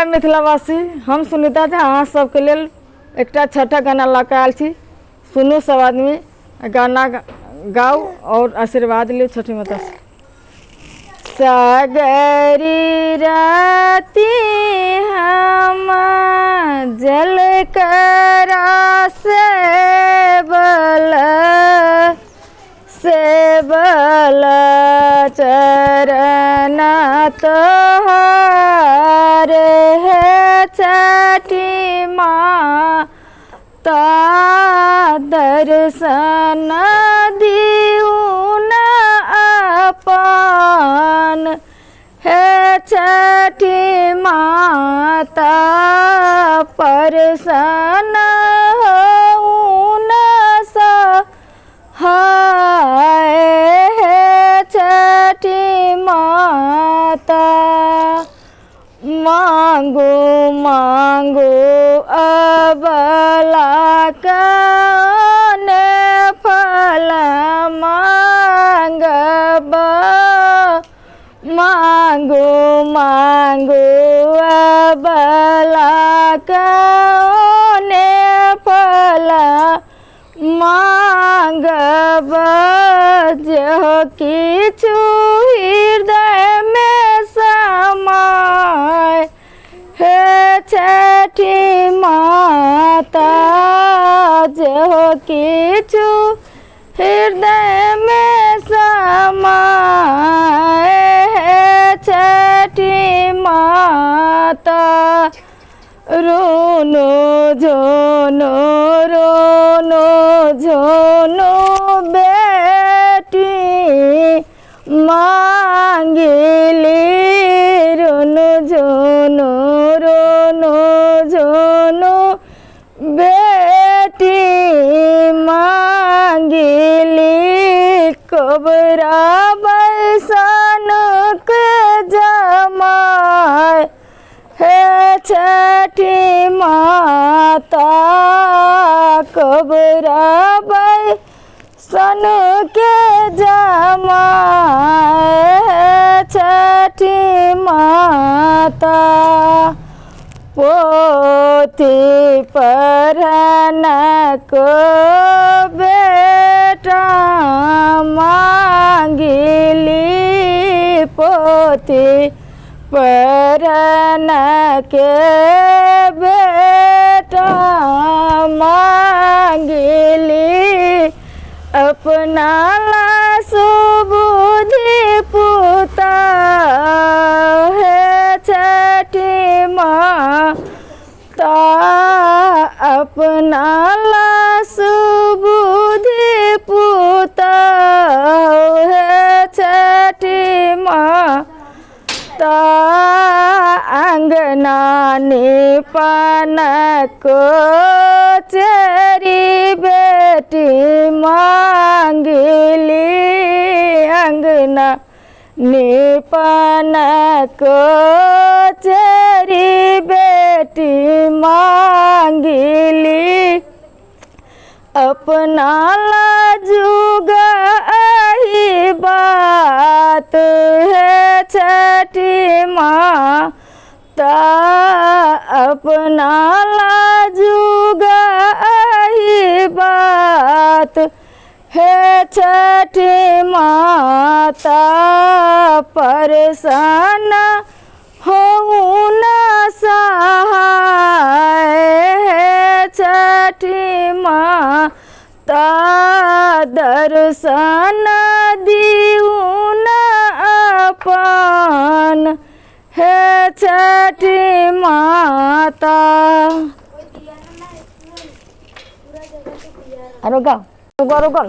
मिथिलावासी, हम सुनीता झा अहाँ सबके लेल एकटा छठक गाना लऽ कऽ आयल छी। सुनू सब आदमी, गाना गाउ और आशीर्वाद लियौ छठी माता से। सगरी राती हम जल करा से बल से बल चरण तोहार हे छठी माता, दर्शन दिउ न अपन हे छठी माता, परसन होउ न हाय हे छठी माता। मांगो मांगो अबला कने फल मांगब, मांगो मांगो अबला कने फल मांगब, जो किछु हृदयमे समाय हे छठी माता, जो किछु हृदयमे समाय हे छठी माता। रोनो झोनो रोनो झोनो बेटी मांगिली, रोनो झोनो रोनो झोनो बेटी मांगिली, कोबरा बैसन के जमाय हे छठी माता, कबराबै सन के जमाय हे छठी माता। पोथी पढ़न को बेटा मांगिली, पोथी पढ़न के बेटा मांगिली, अपना ला सुबुद्धि पुता हे छठी माता, अपना ला सुबुद्धि पुता हे छठी माता। अंगना निपन को चेरी बेटी मांगिली, अंगना निपन को चेरी बेटी मांगिली, अपना लाजुग एहि बात हे छठी माता, अपना लाजुग एहि बात हे छठी माता, परसन होउ न सहाय हे छठी माता, दर्शन दिउ न अपन हे छठी माता। आरो गाउ, आरो गाउ।